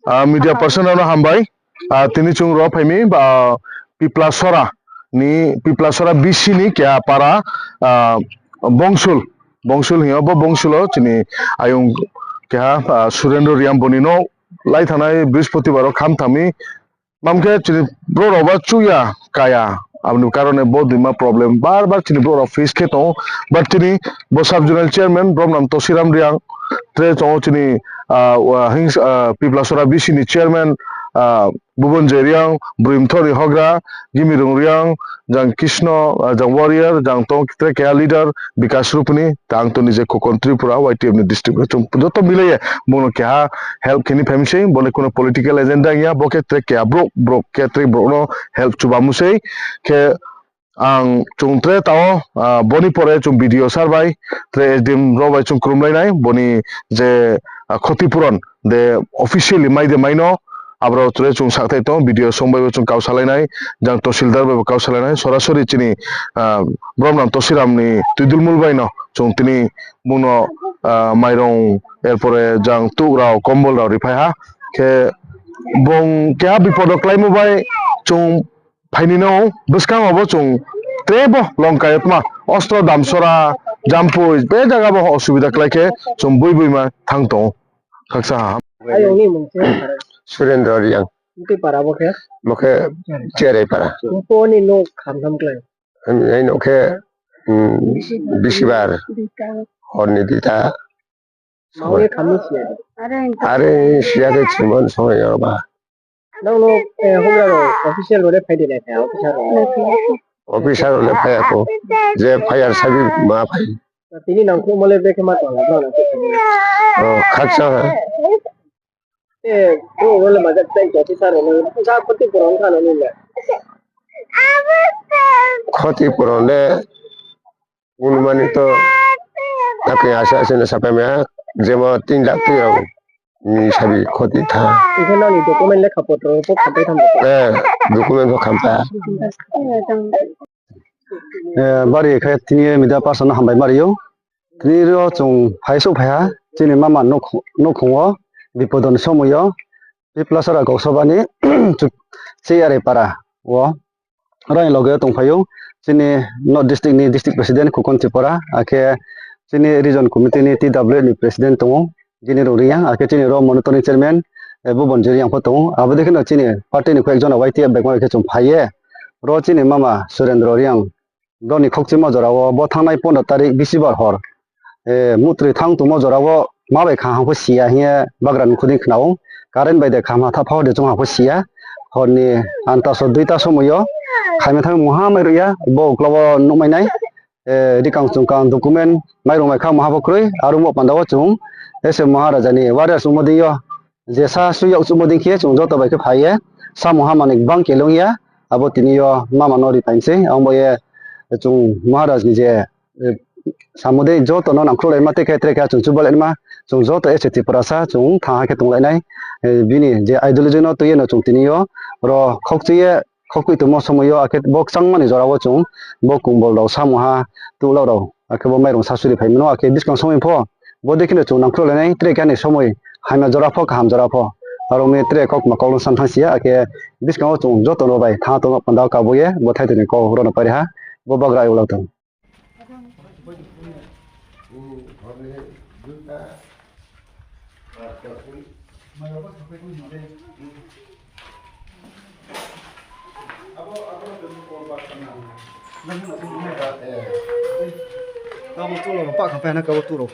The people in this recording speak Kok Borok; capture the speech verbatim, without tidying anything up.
Ah, media person rokno hambai. Ah, tini chwng rw phaimi, ah, Piplasora ni, Piplasora B C ni keha para, ah, Bongsul, Bongsul hino, bo Bongsulo chini ayung keha, ah, Surendra Riam boni no lai thanai Brihaspatibar o kham thangmi. Mamkhe chini borok rok ba chuya kaya, aboni karone bo duima problem bar bar chini borok rok face khe tongo. But chini bo sub zonal chairman Bromnam Tosiram Riang, tre tongo chini, ah, wa-, hings-, ah, Piplasora B C ni chairman, ah, Bubon Jeriang, Bwrwimthori Hogra, Gimirung Riang, jang Krishna, ah, jang Warrior, jang tong tre keha leader Bikas Rupini, tang toni je Kokon Tripura, Y T F ni district, chung joto milaiye bono keha help khini phaimsei, bole kuno political agenda ya, bo khe tre keha brok, brok khe tre brokno help chubamusei, khe ang chung tre tao, ah, boni pore chung B D O sir bai, tre S D M rok bai chung khulumlainai, boni je, ah, khoti puron de officially mai de maino, aborok tre chung sakthai tongo, B D O song bai bo chung kau salainai, jang Tahsildar bai bo kau salainai, sorasori chini, ah, Bromnam Tosiram ni twidulmul bai no chung tini bongno, ah, mairong, erpore jang tuk rok, kombol rok riphai ha, khe bong keha bipod o klaimo bai chung phaini no bwskango bo chwng teibo longkai tma ostro damsora jampui be jaga bo osubida kwlai khe chwng bui bui ma thang tongo khaksa ha. Ayungni mung se Surendra Riang. Tei para bo khe? Bo khe Cherai para. Bo ni no kham kham klai. Ani no khe, um, bisibar horni dita. Maui khamni siya. Are siya khe chimon songwi yorba. Nang no, eh, hubra ro official ro le phai de le kha officer ro. Officer ro le phai ako. Je phai ar sabi ma phai. Tini nang khu mole be khe ma tong la nang. Oh, khaksa ha. Eh, ro ro le ma ja tai officer ro le. Ja khoti puron kha no ni le. Khoti puron le Unumani to takni asa asa na sapai maya, jemo tin lakh twi rok ni sabi khoti tha. Iko nani document lekha potro po khampai thambo. Eh, document po khampa. Eh, bari khe tini media person no hambai mario. Tini ro chung phai sok phai ha, chini mama nok, nokhung o, bipodoni somoyo, Piplasora Goksobani, chuk, Cheyari para o. Oro ani loge tongphaio chini North District ni District President Khukon Tripura, akhe chini Region Committee ni T W F ni President tongo, Gini Rung Riang, akhe chini ro Monitor ni Chairman, eh, Bubon Jiri yang pho tongo. Abo dei kheno chini party ni koi ek jona Y T F bai khe chwng phaiye. Ro chini mama Surendra Riang, broni khokchimo jorao bo thangnai pondro tarik bisibar hor, eh, mutrwi thang tongmo jorao ma bai kha hangkhe siya hiye bagrani khuding khnao. Current bai de kha ma tha phao de chwng hangkhe siya. Horni anta so duita somoyo khaima thang muha mai rwya, bo uklogo nukmai nai, eh, rikang chwngkang document mairung mai kha muha bo kwrwi, aro mo pandao chwng ese Maharaja ni warriors wngmo dei yo. Jesa swi yokchukmo ding khe chwng joto bai khe phaiye, samung hamani bang kelong ya, abo tini yo mama no ri phaimse, ang bo ye chwng Maharaj ni je, eh, samo dei joto no nangkhlai ma tei khe tre khe chwng chubalai ma, chwng joto ese Tiprasa chwng tha khe tong lai nai, eh, bini je ideology no twi no chwng tini yo ro khokchi ye khokwi tongmo somoio, akhe bo kwchangmani jorao chwng bo kumbol rok, samoha, tuklok rok, akhe bo mairung sasuri phai mano, akhe bwskang somoi pho bo dei kheno chwng nangkhlai nai, tre khe ani somoi hamya jora pho, kaham jora pho, aro wngwi tre kok ma kok no san thang sia, akhe bwskango chwng joto no bai tha tongma panda kabo ye bo thai thani kok rwna pari ha, bo bagra ayuk lak thang. Kabo tulo rok, pakha phaina kabo tulo.